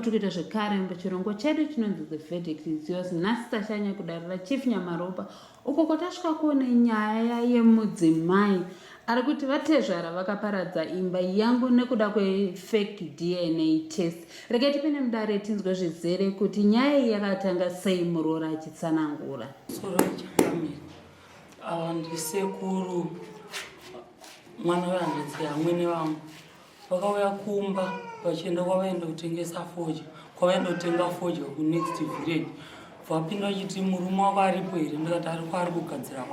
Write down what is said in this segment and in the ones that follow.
kwatiri kuita zvekare muchirongwa chedu chinonzi The Verdict is Yours. Nhasi tashanya kudare raChief Nyamaropa uko kwatasvika kuone nyaya yemudzimai ari kuti vatezvara vakaparadza imba yangu nekuda kwefake DNA test. Regai tipinde mudare tinzwe zvizere kuti nyaya iyi yakatanga sei muroora achitsanangura. Soro changamire. Ava ndisekuru mwana wehanzvadzi yamwene vangu vakauya kumba vachienda kwavaenda kutengesa fodya kwavaenda kutenga fodya kunext village vapinda vachiti murume wako aripo here ndikati ari kwaari kugadzira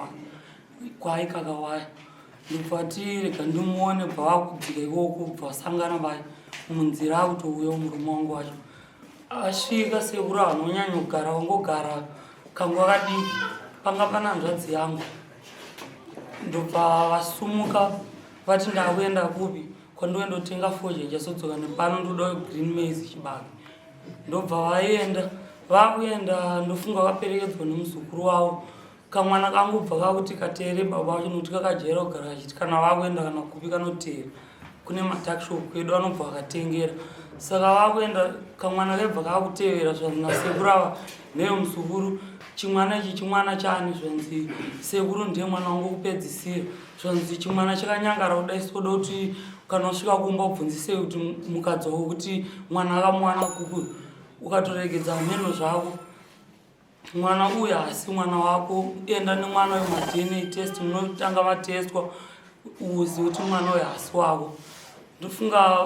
kwaaikaka waya ndobva ti rega ndimuone bva vakudzika ikoko bva vasangana vaya munzira akutouya murume wangu wacho Asvika sekuru anonyanyogara wangogara kanguva kadiki panga pana hanzvadzi yangu ndobva vasumuka vati ndakuenda kupi kwandoenda kutenga fodya ndichazodzoka nepano ndoda green maize chibage ndobva vaenda vakuenda ndofunga vaperekedzwa nemuzukuru wavo kamwana kangu bva kakuti kateere baba vacho nokuti kakajaira kugara kachiti kana vakuenda kana kupi kanoteera kune matakshop kwedu anobva akatengera saka vakuenda kamwana kaibva kakutevera zvanzi nasekuru ava neyo muzukuru chimwana ichi chimwana chani zvanzi sekuru ndiye mwana wangu kupedzisira zvanzi chimwana chakanyangara kudai soda kuti kana usvika kumba ubvunzisei kuti mukadzi wako kuti mwana akamuwana kuku ukatoregedza mheno zvako mwana uyu haasi mwana wako enda nemwana uyu madna test munotanga matestwa uzi kuti mwana uyu haasi wako ndofunga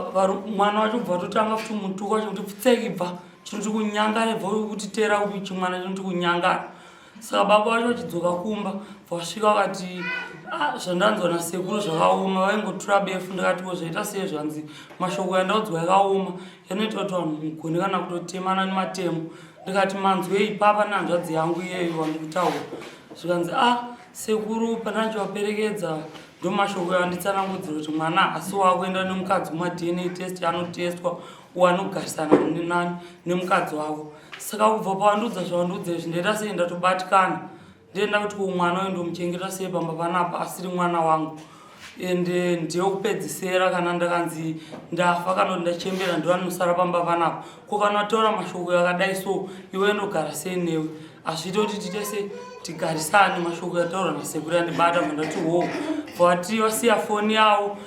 mwana wacho bva totanga futi mutuka wacho kuti pfutseki bva chinoti kunyangara bva kuti tera kupi chimwana chinoti kunyangara saka baba vacho vachidzoka kumba vasvika vakati ah, zvandanzwa nasekuru zvakaoma vaingotura befu ndikati ko zvaita sei zvanzi mashoko yandaudzwa yakaoma yanoita kuti vanhu mugone kana kutotemana nematemo ndikati manzwei papa nehanzvadzi yangu iyeyo wandikutaura zvikanzi a ah, sekuru pandachivaperekedza ndomashoko yanditsanangudzira kuti mwana asi wakuenda nemukadzi kumadna test anotestwa wanogarisana nani nemukadzi wako saka kubva pawandiudza zvawandiudza izvi ndaita sei ndatobatikana Ndenda kuti ko mwana uyu ndomuchengeta sei pamba panapa asiri mwana wangu ende ndiye kupedzisera kana ndakanzi ndafa kana kuti ndachembera ndiwo anosara pamba panapa ko kana wataura mashoko akadai so iwe ndogara sei newe hazviite kuti tiite se tigarisane mashoko yataura nasekuru yandibata mandati wo vati vasiya foni yavo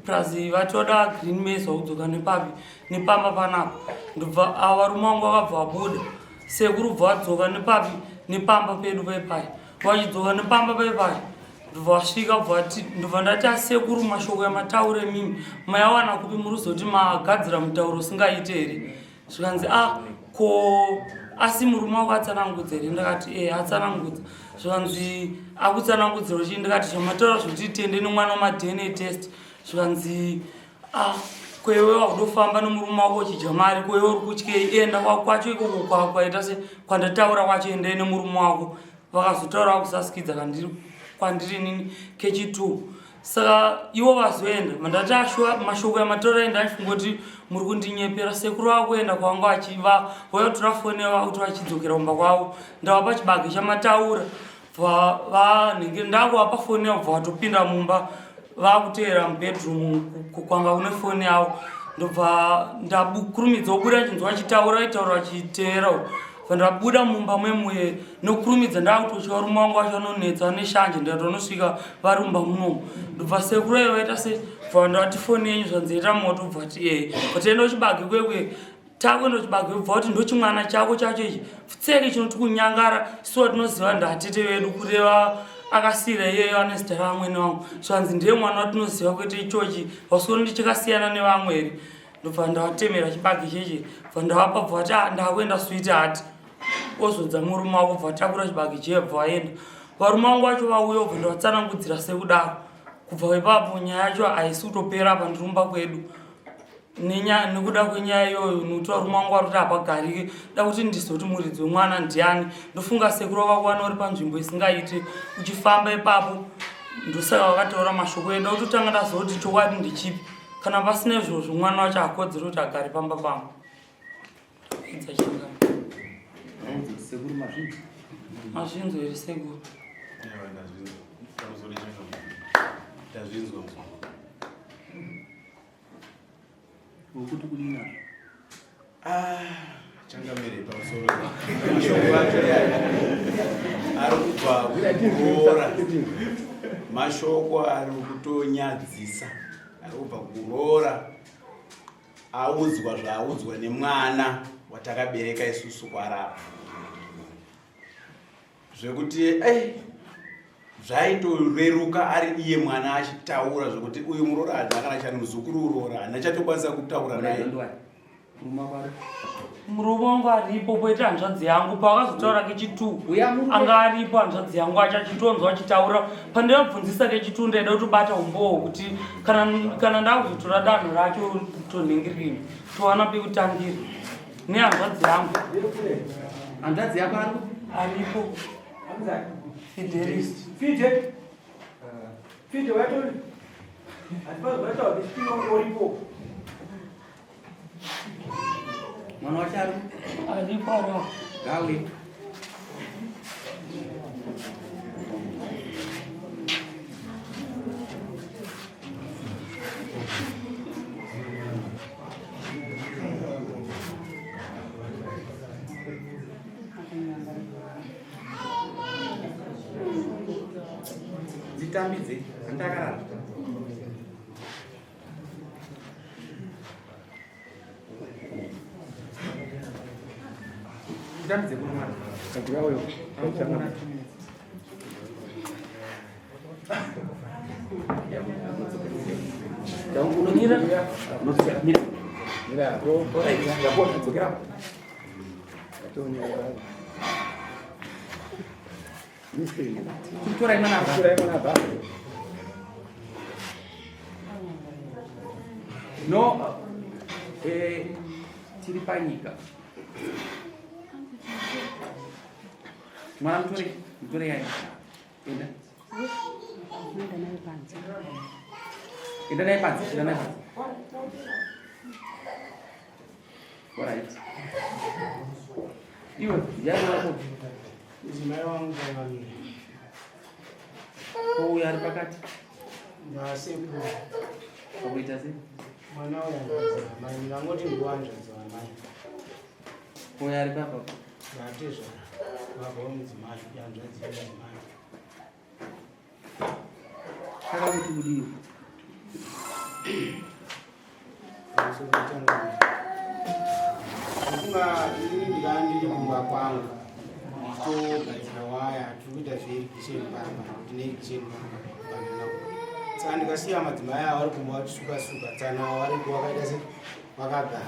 plus vati vada green maize vakudzoka nepapi nepamba panapa ndobva ava varume vangu vakabva vabuda sekuru bva vadzoka nepapi nepamba pedu paipai vachidzoka nepamba paipai ndobva vasvika bvati ndobva ndati asekuru mashoko yamataura imimi mayawana kupi muri kuzoti magadzira mutauro usingaite here zvikanzi a ah, ko asi murume wako atsanangudza here ndakati e atsanangudza zvikanzi akutsanangudzira uchii ndikati zvamataura zvekuti tiende nemwana wamaDNA test zvikanzi a ah, kwewe wakudofamba nemurume wako uchidya mari kwewe uri kutyei enda kwacho ikoko kwaita se kwandataura kwacho endei nemurume wako vakazotaura vakusasikidza kwandiri nini kechi2 saka ivo vazoenda mandati ashuwa mashoko amataura enda achifunga kuti muri kundinyepera sekuru vakuenda kwavanga vachiva voyatora foni yavo vakuti vachidzokera kumba kwavo ndavapa chibage chamataura vanenge ndakuvapa foni yavo bva vatopinda mumba vakuteera mubedroom kwanga kune foni yavo ndobva ndakurumidza kubuda chinzwa vachitaura vaitaura vachiteera bva ndabuda mumba memuye nokurumidza ndakutotya varume vangu vacho vanonetsa neshanje ndikati vanosvika vari mumba munomu ndobva sekuru aiva vaita se bva ndavati foni yenyu zvanzi ita moto bva ti ee bva kuchibage kwekwe takuenda kuchibage bva kuti ndochimwana chako chacho ichi pfutseke chinoti kunyangara suwa tinoziva ndatete vedu kureva akasiira iyeyo ane zita ravamwene vangu zvanzi ndiye mwana watinoziva kwete ichochi wasiona kuti chakasiyana nevamwe here ndobva ndavatemera chibage cheche bva ndavapa bva vati ah, ndakuenda sweet heart ozodza murume wako bva vatakura chibage chiye bva vaenda varume vangu vacho vauya obva ndavatsanangudzira sekudaro kubva ipapo nyaya yacho haisi kutopera apa ndirumba kwedu nekuda kwenyaya iyoyo nekuti varume vangu vari kuti hapagarike da kuti ndizoti muridzi wemwana ndiani ndofunga sekuru vakakuwana uri panzvimbo isingaite uchifamba ipapo ndosaka vakataura mashoko eda kutotanga ndazoti chokwadi ndechipi kana pasina izvozvo mwana wacho hakodzeri kuti agare pamba pangu idza changa sekuru mazvinzo mazvinzo here sekuru ndazvinzwa ukuti kudii nazvo Ah, changamire pamusoro mashoko acho ari kubva kuroora mashoko ari kutonyadzisa ari kubva kuroora audzwa zvaaudzwa nemwana watakabereka isusu kwarapa zvekuti eh, zvaitoreruka ari iye mwana achitaura zvekuti uyu muroora haana kana chani muzukuru uroora haana chatokwanisa kutaura naye Murume wangu aripo poita hanzvadzi yangu pawakazotaura kechitu anga aripo hanzvadzi yangu acho achitonzwa achitaura pandinobvunzisa kechitu ndaida kutobata umbowo kuti kana ndakuzotora danho racho tonhingirini towana pekutangira nehanzvadzi yangu. Hanzvadzi yako aripo? Fidelis. Fide. Fide watori. Hatipazi waitaura kuti uripo. Mwana wacho ari aripo aripo. Gawe. Dzitambidze, handakarara. Dzitambidze kuno mwana. No, eh, tiri panyika. Mwana mutore, mutore yayo. Enda. Enda naye panze. Enda naye panze, enda naye panze. Alright. Iwe, yako wako. Mudzimai wangu vaviri. Uyu ari pakati. Ndasekuru. Pakuita sei? Mwana uyu hanzvadzi wamai, ndingangoti ndiwanzvadzi wamai. Uyu ari papa. Ndatezvara. Baba wemudzimai, hanzvadzi yemudzimai. Saka kuti kudii? Ndofunga ini ndingaa ndiri kumba kwangu ndichitogadzira waya tiri kuita zveirigisheni pamba tine irigisheni pamba panana saka ndikasiya madzimai ava vari kumba vachisuka suka tsana varipo vakaita se vakagara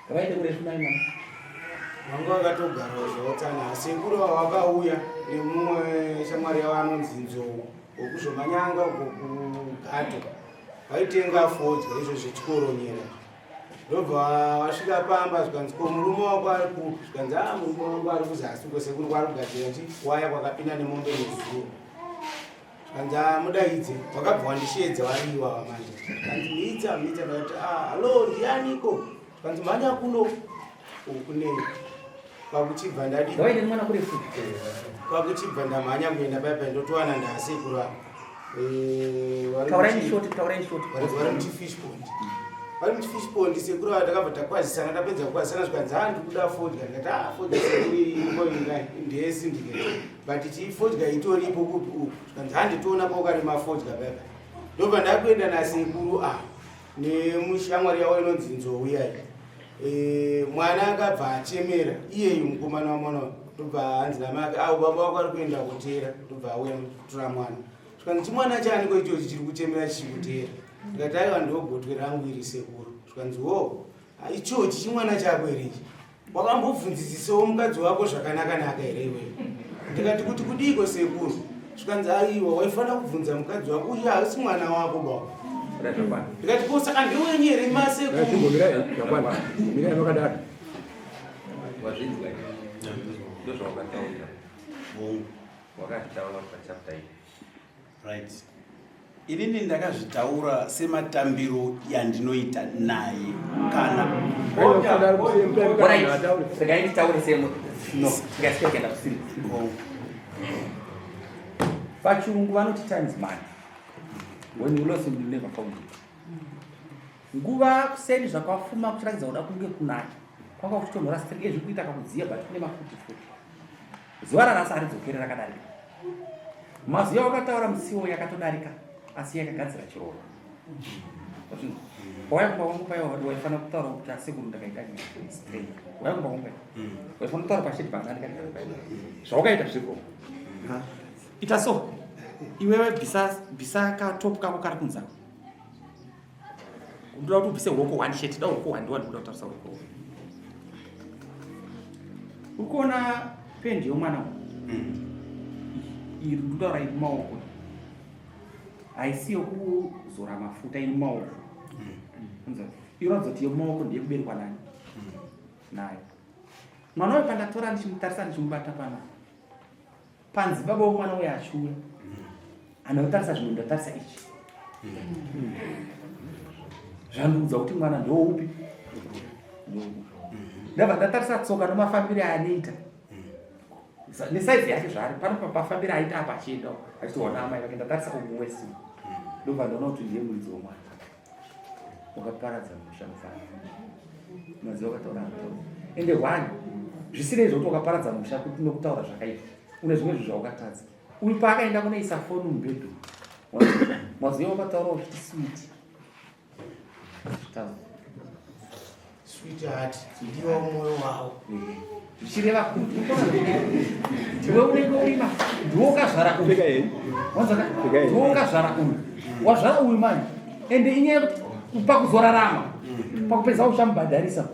Vaite kurefu mai mwana. Vanga vakatogarawo zvavo tsana. Sekuru ava vakauya nemumwe shamwari yavo anonzi Nzou wekuzvomanyanga uko kugato. Vaitenga fodya izvo zvechikoronyera. Ndobva vasvika pamba zvikanzi ko murume wako ari kupi? Zvikanzi ah murume wangu ari kuzasi uko sekuru kwaari kugadzira chi waya kwakapinda nemombe nezuro. Zvikanzi ah mudaidze. Vakabva vandisheedza vari ivava manje. Zvikanzi Mitsa Mitsa ndakati ah hallo ndianiko? Zvikanzi mhanya kuno uku nei kwakuchibva ndadi Waite mwana kure futi. kwakuchibva ndamhanya kuenda paya paya ndotowana ndasekuru ava. Eh, vari Taurai short, taurai short. vari muchifish pond vari muchifish pond sekuru ava takabva takwazisana tapedza kukwazisana zvikanzi ha ndikuda fodya ndikati ha fodya sekuru iriko inga ndeyesindiketi but chii fodya itoripo kupi uku zvikanzi ha nditoona paukarima fodya paya paya ndobva ndakuenda nasekuru a nemushamwari yavo inonzi nzou iyai e, mwana akabva achemera iyeyu mukomana wamwana ndobva hanzi namai ake avo baba wako ari kuenda kutera ndobva auya nokutora mwana zvikanzi chimwana chaaniko ichochi chiri kuchemera chichikutera ndikati aiwa ndogotwe rangu iri sekuru zvikanzi wo ichochi chimwana chako here ichi Wakambobvunzisisawo mukadzi wako zvakanaka naka here iwewe? Ndikati kuti kudiiko sekuru? Zvikanzi aiwa waifanira kubvunza mukadzi wako uyu haasi mwana wako baba. Ndikati ko saka ndewenyu here masekuru? Mirai makadaro. Wazvinzwa here? Ndozvawakataurira. Wakazvitaura pachapter iyi. Right. Inini ndakazvitaura sematambiro yandinoita naye kana regai nditaure semu no tingasika kuenda kusiri. Pachirungu vanoti times money. When you lost you never found it. Nguva kuseni zvakafuma kuchiratidza kuda kunge kunaya. Kwanga kuchitonhora strike zviri kuita kakudziya but kune mafuti futi. Zuva ranhasi haridzokere rakadarika. Mazwi awakataura musiwo yakatodarika asi yakagadzira chirono. Wauya kumba kwangu paya waifanira kutaura kuti asekuru ndakaita straight. Wauya kumba kwangu paya. Waifanira kutaura pashedi panga ndikagara paya. Zvawakaita zviri wrong. Ita so. Iwewe bvisa bvisa ka top kako kari kunze. Ndoda kuti ubvise huroko hwani chete, da huroko hwani ndowandikuda kutarisa huroko. Uri kuona pendi yomwana uyu? Iri ndikutaura iri mumaoko. Haisi yokuzora mafuta iri mumaoko. Unzwa? Iratidza kuti yemumaoko ndeyekuberekwa nani? Nayo. Mwana uyu pandatora ndichimutarisa ndichimubata panapa. Panzi baba womwana uyo achiuya anotarisa zvimwe ndatarisa ichi zvandiudza kuti mwana ndoupi ndabva ndatarisa tsoka nomafambire aanoita nesaizi yake zvaari pano pafambire aita apa achienda achitoona amai vake ndatarisa umu wese ndobva ndaona kuti ndiye muridzi womwana wakaparadza musha mufana maziva wakataura akataura ende one zvisinei zvekuti wakaparadza musha kuti nokutaura zvakaipa une zvimwe zvinhu zvawakatadza uyu paakaenda kunoisa foni mubedroom maziva wakataura uchiti sweet taura Sweetheart, ndiwo moyo wavo. Zvichireva kuti ndiwe unenge urima, ndiwe ukazvara uyu. Wanzaka? Ndiwe ukazvara uyu. Wazvara uyu manje. Ende inyaya yekuti pakuzorarama, pakupedza uchamubhadharisa.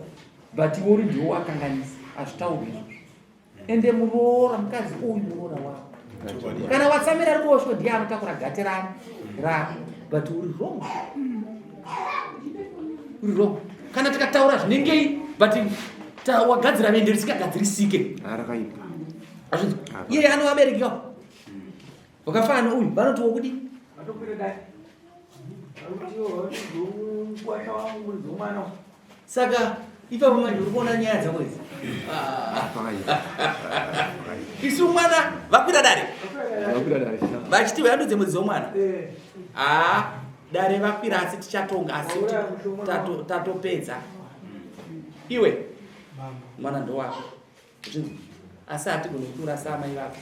But iwe uri ndiwe wakanganisa. Hazvitaurwi izvozvo. Ende muroora mukadzi uyu muroora wako. Kana watsamira ruboshwe ndiye anotakura gate rani rako. But uri wrong. Uri wrong. Kana tikataura zvinengei but wagadzira vende risikagadzirisike. Rakaipa. Azvinzwa. Iye anovabereki wako. Wakafanana uyu vanoti wokudi. Saka ipapo manje uri kuona nyaya dzako idzi. Isu mwana vakwira dare. Vachiti vayandudze mwedzi womwana. Ah, dare vakwira asi tichatonga asi tatopedza. Iwe mwana ndowako. Zvinzi asi hatigone kuurasa amai vako.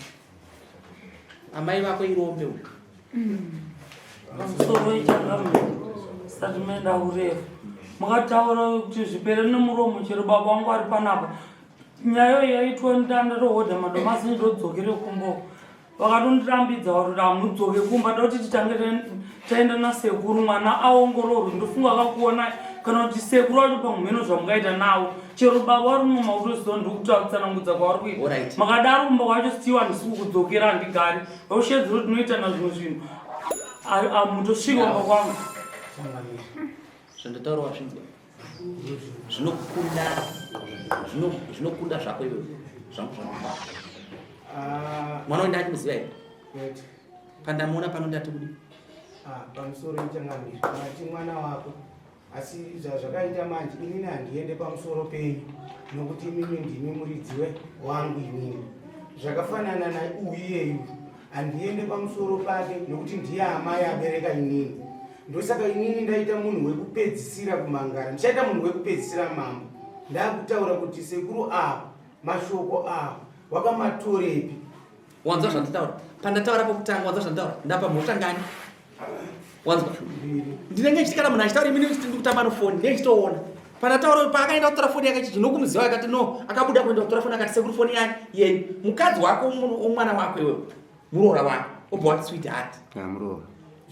Amai vako irombe uyu. Pamusoro ichangamire sati maenda kurefu makataura kuti zvipere nemuromo chero baba vangu ari panapa nyaya iyo yaitwa ndandatohodha madomasi ndodzokere kumba vakatondirambidza vatoti hamudzoke kumba toti titange taenda nasekuru mwana aongororwe ndofunga akakuona kana kuti sekuru vacho pamheno zvamungaita navo chero baba vari muma kutoziva ndokutsanangudza kwavari kuita makadaro kumba kwacho stiwa handisi kukudzokera handigari vaushedzero tinoitana zvimwe zvinhu amutosvika kumba kwangu zvandataura wazvinzwa zvinokunda zvinokunda zvako iwewe zvangu zvangu ah. mwana wenda achimuziva here pandamuona pano ndati kudi ah, pamusoro ichangamiri mati mwana wako asi zvazvakaita manje inini handiende pamusoro penyu nokuti imimi ndimi muridzi wangu inini zvakafanana nauyu iyeyu handiende pamusoro pake nokuti ndiye amai abereka inini Ndosaka inini ndaita munhu wekupedzisira kumangara. Ndichaita munhu wekupedzisira mambo. Ndakutaura kuti sekuru ava mashoko ava wakamatorepi. Wanzwa zvanditaura? Pandataura pokutanga wanzwa zvanditaura? Ndapa mhosva ngani? Wanzwa? Ndinenge ndichiti kana munhu achitaura imini ndiri kutamba nofoni, ndinenge ndichitoona. Pandataura paakaenda kutora foni yake chiti nokumuziva akati no, akabuda kuenda kutora foni akati sekuru foni yani yenyu. Mukadzi wako mwana wako iwewe. Muroora wako obva wati sweet heart. Muroora.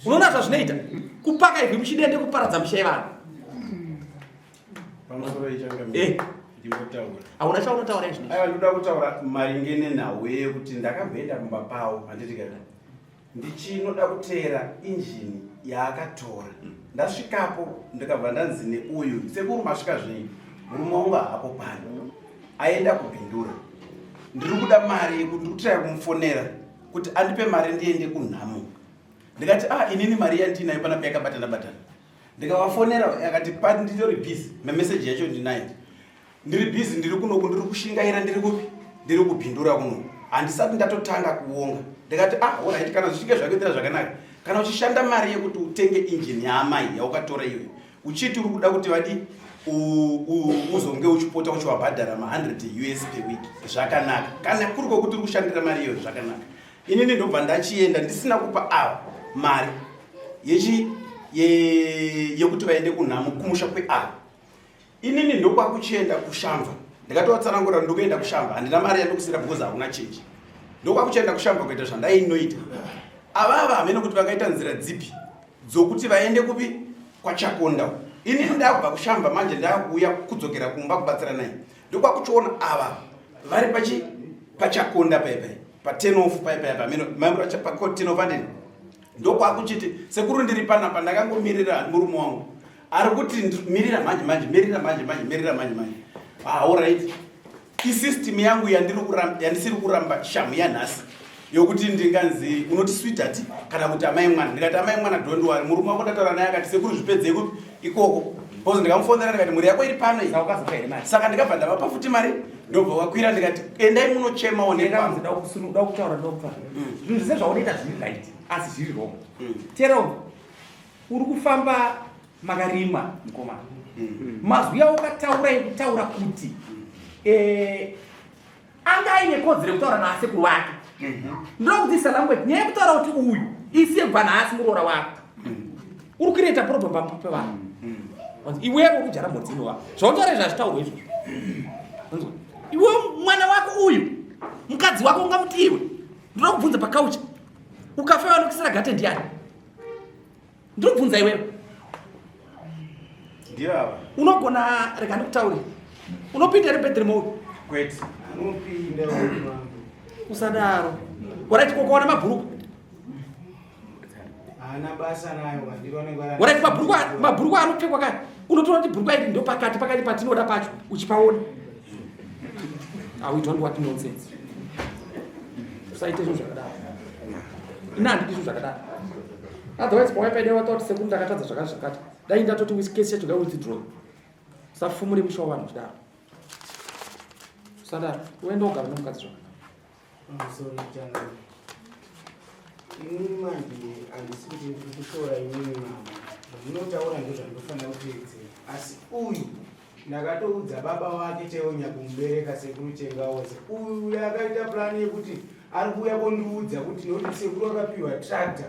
Unoona zvazvinoita? Kupaka ivhi muchidende kuparadza misha yevanhu. Pamusoro ichangamire. Eh. Ndimbotaura. Hauna chaunotaura izvi. Aiwa ndinoda kutaura maringe nenhau yekuti ndakamboenda kumba pawo handiti kana ndichinoda kuteera injini yaakatora ndasvikapo ndikabva ndanzi neuyu sekuru masvika zvenyu murume wangu haapo pano aenda kubhindura ndiri kuda mari yekuti ndiri kutraya kumufonera kuti andipe mari ndiende kunhamo ndikati ah inini mari yandinayo panapa yakabatana batana ndikavafonera akati pati nditori busy memeseji yacho ndinayo ndiri busy ndiri kunoku ndiri kushingaira ndiri kupi ndiri kubhindura kunoku handisati ndatotanga kuonga ndikati ah orit kana zvichinge zvakuitira zvakanaka kana uchishanda mari yekuti utenge injini yaamai yaukatora iyoyo Uchiti uri kuda kuti vadi uzonge uchipota uchivabhadhara ma100 us per week, zvakanaka. Kana kuri kwokuti uri kushandira mari iyoyo, zvakanaka. Inini ndobva ndachienda ndisina kupa ava mari yechi yekuti vaende kunhamo kumusha kweava. Inini ndokwakuchienda kuShamva, ndikatovatsanangura, ndokuenda kuShamva, handina mari yandokusira because hakuna chenji. Ndokwakuchienda kuShamva kuita zvandainoita. Avava hamene kuti vakaita nzira dzipi dzokuti vaende kupi kwaChakonda. Inini ndakubva kuShamva manje, ndakuuya kudzokera kumba kubatsira nai. Ndokwakuchiona ava vari pachi paChakonda paipai pa10 off paipai pamene pa10 off andini. Ndokwakuchiti, "Sekuru, ndiri panapa, ndakangomirira murume wangu ari kuti mirira manje manje, mirira manje manje, mirira manje manje." Ah, alright, isystem yangu yandisiri kuramba shamu yanhasi yokuti ndinganzi unoti sweetheart kana kuti amai mwana. Ndikati, "Amai mwana, don't worry, murume wako ndataura naye akati sekuru zvipedzei kupi ikoko," because ndikamufonera ndikati, "Mhuri yako iri pano iyi." Saka ukazopa here mari? Saka ndikabva ndavapa futi mari, ndobva wakwira, ndikati, "Endai munochemawo nepamwe." Da kutaura, da kutaura. Zvinhu zvese zvaunoita zviri right, asi zviri wrong. Tero uri kufamba makarima, mukomana. Mazwi aukataura ekutaura kuti anga aine kodzero yekutaura naasekuru vake, ndoda kudzidzisa language. Nyaya yekutaura kuti uyu isiye kubva nhasi muroora wako, uri kucreata problem pamba pevanhu. Iwewe uri kujara modzini wako, zvaunotaura izvi hazvitaurwa izvozvo. Wanzwa? Iwe mwana wako uyu, mukadzi wako ungamuti iwe, ndoda kubvunza, pakaucha ukafa vanokisira gate ndiani? Ndinobvunza iwewe. Ndiyo ava. Unogona, rega ndikutaure, unopinda here bedroom uyu? Kwete. Anopinda mambo. Usadaro. Alright, kokaona mabhuruku? Haana basa nayo, vandiri vanenge Alright, mabhuruku anopfekwa kani, unotoona kuti bhurukwa iri ndo pakati pakati patinoda pacho uchipaona. Ah, we don't want nonsense. Usaite zvinhu zvakadaro, ina handidi zvinhu zvakadaro. Otherwise pawaipaida wataura kuti sekuru ndakatadza zvakati zvakati, dai ndatoti kesi yacho ngaiwithdraw. Usafumure musha wavanhu uchidaro, usadaro. Uende ugara nemukadzi zvakanaka. Sorry, changu. Inini manje handisi kuti ndiri kushora inini mama. Zvamunotaura ndozvandinofanira kuteedzera, asi uyu ndakatoudza baba wake chaiwo nyakumubereka, sekuru Chengawose. Uyu akaita plani yekuti ari kuuya kondiudza kuti nokuti sekuru akapiwa tractor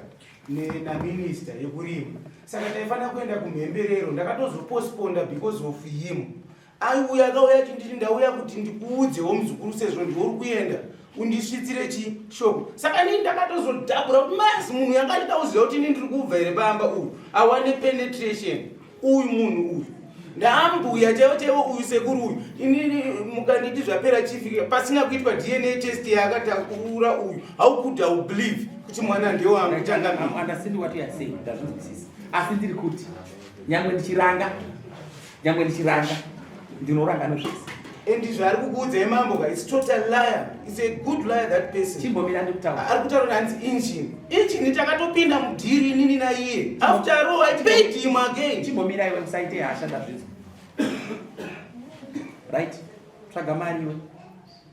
naminista yekurima, saka taifanira kuenda kumhemberero. Ndakatozopostponda because of him. Aiuya, akauya achinditi, "Ndauya kuti ndikuudzewo muzukuru, sezvo ndiwe uri kuenda, undisvitsire chishoko." Saka inini ndakatozodhabhura kuti mazi munhu yanga achida kuziva kuti ini ndiri kubva here pamba. Uyu awane penetration, uyu munhu uyu ndaambuya chaivo chaivo, uyu sekuru uyu. Inini mukanditi zvapera chifika pasina kuitwa DNA test yaakataura uyu, how could I believe kuti mwana ndewangu, changamire? I'm understanding what you are saying, ndazvinzwisisa, asi ndiri kuti nyangwe ndichiranga, nyangwe ndichiranga, ndinoranga nozvese. And zvaari kukuudzai mambo ka, it's total liar, it's a good liar, that person. Chimbomira ndikutaura. Ari kutaura kuti hanzi engine, engine takatopinda mudhiri inini naiye. After all, I paid him again. Chimbomira iwe, usaite hasha, ndazvinzwa. Right, tsvaga mari iwe,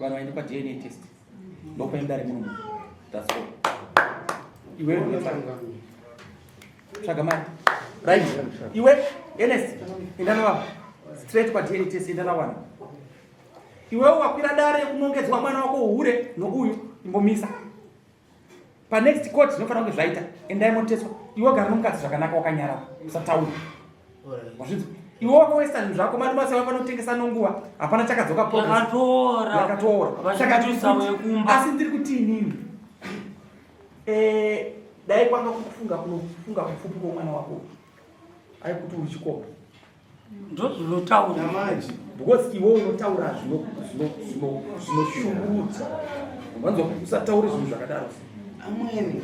vanhu vaende kwaDNA test, ndokupai mudare muno. That's all. Iwe unotsvaga, tsvaga mari. Right, iwe Ernest, enda navanhu straight kwaDNA test, enda navanhu. Iwewe wakwira dare yekunongedzwa mwana wako uhure nouyu, imbomisa. Panext court zvinofanira kunge zvaita, endai moteswa. Iwe gara nomukadzi zvakanaka, wakanyarara, usataura. Wazvinzwa? Iwe wakawesta zvinhu zvako, mari mase vafanotengesa nonguva, hapana chakadzoka, progress. Yakatora. Yakatora. Saka ndiri Vachitusawo yekumba. Asi ndiri kuti inini dai kwanga kufunga kunofunga kupfupi kwomwana wako, aikuti uri chikoro. Ndozvinotaura. Namanje. Because iwe unotaura zvinoshungurudza. Wanzwa? Usataure zvinhu zvakadaro. Amwene.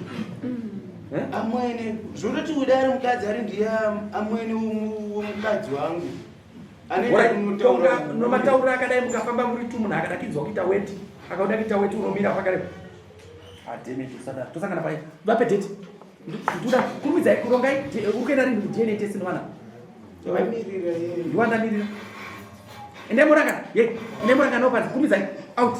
Eh? Amwene, zvototi kudai ari mukadzi, ari ndiye amwene womukadzi wangu, anoenda Alright, kunotaura. Nomatauriro akadai, mukafamba muri tu, munhu akadakidzwa kuita weti, akauda kuita weti, unomira pakareba. Ademeti, usadaro. Tosangana pai vape date. Nduda kurumidzai, kurongai. Uri kuenda rini kuDNA test novana? Vamirira yeye. Ndiwandamirira. Endai murangana ye, endai murangana opanzi. Kurumidzai, out.